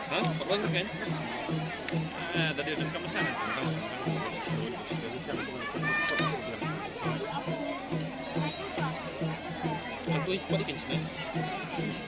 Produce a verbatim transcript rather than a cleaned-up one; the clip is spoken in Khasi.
Hah? Perban kan? Ah, tadi ada kamu sana. Kan tu ikut ikan sana.